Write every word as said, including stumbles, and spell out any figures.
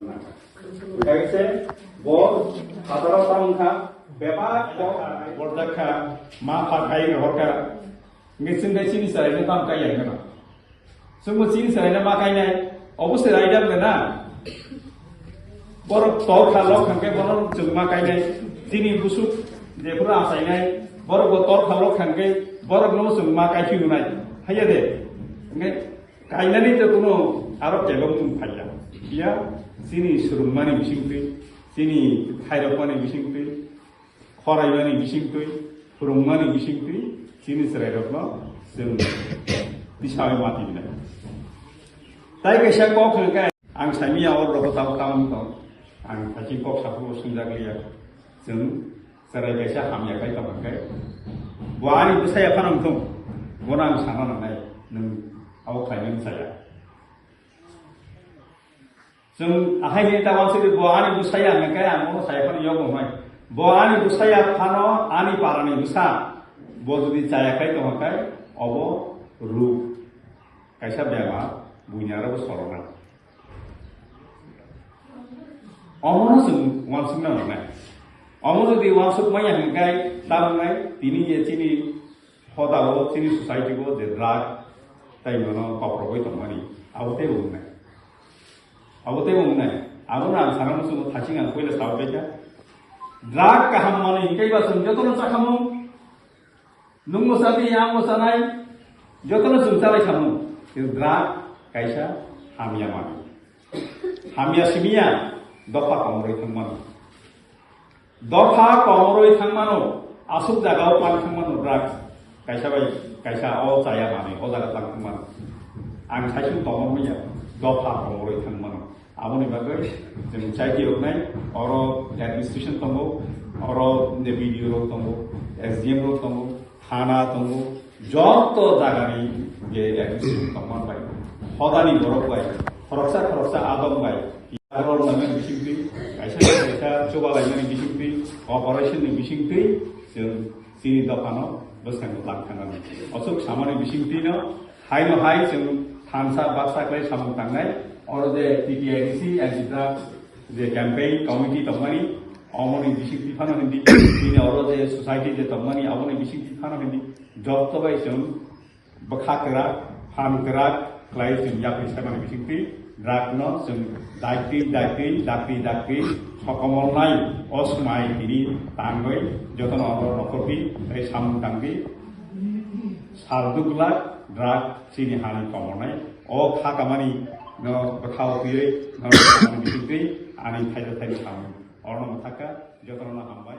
Kaisa bo hataro tang kha, bebak bo borjak kha, ma pha kai rohor kha, ngising dai chini chwrai no tam kai yang kha. Chwngbo chini chwrai no ma kai nai, obo se raidam le na. Borok tor kha lok hangke bono chwng ma kai nai, chini busuk jephuru achai nai, borok bo tor kha lok hangke borok no chwng ma kai phi nai, haiya de. Hingke Kainani to kuno aro kebong tong phaiya. Iya, chini swrwngmani bisingtwi, chini khairokmani bisingtwi, khoraimani bisingtwi, phwrwngmani bisingtwi, chini chwrairokno chwng tisawi mati bilai. Tai kaisa kok hwnkhe ang saimanya oro rogo tabuk tamung tong. Ang thaiching kok saphuru swngjak liya. Chwng Chwrai kaisa hamya khai tongkha khe, bo ani bwsaya phano wngthung, bono ang sana nangnai, nwng abo khlainani chaya. Chwng ahaini ta wansugwi bo ani bwsaya hwnka khe ang bono chaya phano yogo wngnai. Bo ani bwsaya phano ani parani bwsa, bo jodi chaya khai tongkha khe, obo ruk kaisa bemar, buini aro bo sorokna. Omono chwng uansukna nangnai. Omo jodi uansuk maya hwnkhe ta wngnai, tini je chini hodao, chini society-o je drug tai mano koprogwi tongmani, abo teibo wngnai. Abo teibo wngnai. Abono ang sana muchungo thaching ang puila sawi paikha. Drug kaham manwi hwnkhe ba chwng jotono chakhamung. Nwngbo chadi, angbo chanai, jotono chwng chalai kha mano. Khe drug kaisa hamya manwi. Hamya simiya dopha komorwi thang mano. Dopha komorwi thang mano, aswk jagao pang thang mano drug. Kaisa bai kaisa o chaya manwi, o jaga pang thang mano. Ang saichung tongmani ya, dopha komorwi thang mano. Aboni bagwi chwng chai tiyoknai, oro administration tongo, oro B D O rok tongo, S D M rok tongo, thana tongo, joto jagani je administration tongma bai, hodani borok bai, khoroksa khoroksa adong bai, borok nangmani bisingtwi, kaisa kaisa chubalaimani bisingtwi, operation ni bisingtwi chwng chini dophano bwskango lang thangani. Aswk samani bisingtwino Haino hai chwng thansa baksa khlai samung tangnai, oro je T T I D C and drugs je campaign committee tongmani, omoni bisingtwi phano hindi, bini oro je society je tongmani, aboni bisingtwi phano hindi, joto bai chwng bwkha kwrak, phan kwrak khlai chwng yapri saimani bisingtwi drug no chwng daitwi, daitwi, daitwi, daitwi sokomornai o swmai tini tangwi jotono oro nokhorphi tei samung tangdi. Sal duk glak drug chini hani komornai. O kha kamani no bwkhao twiwi no bisingtwi ani thaisa thaini samung. Orono mwthakha jotono hambai.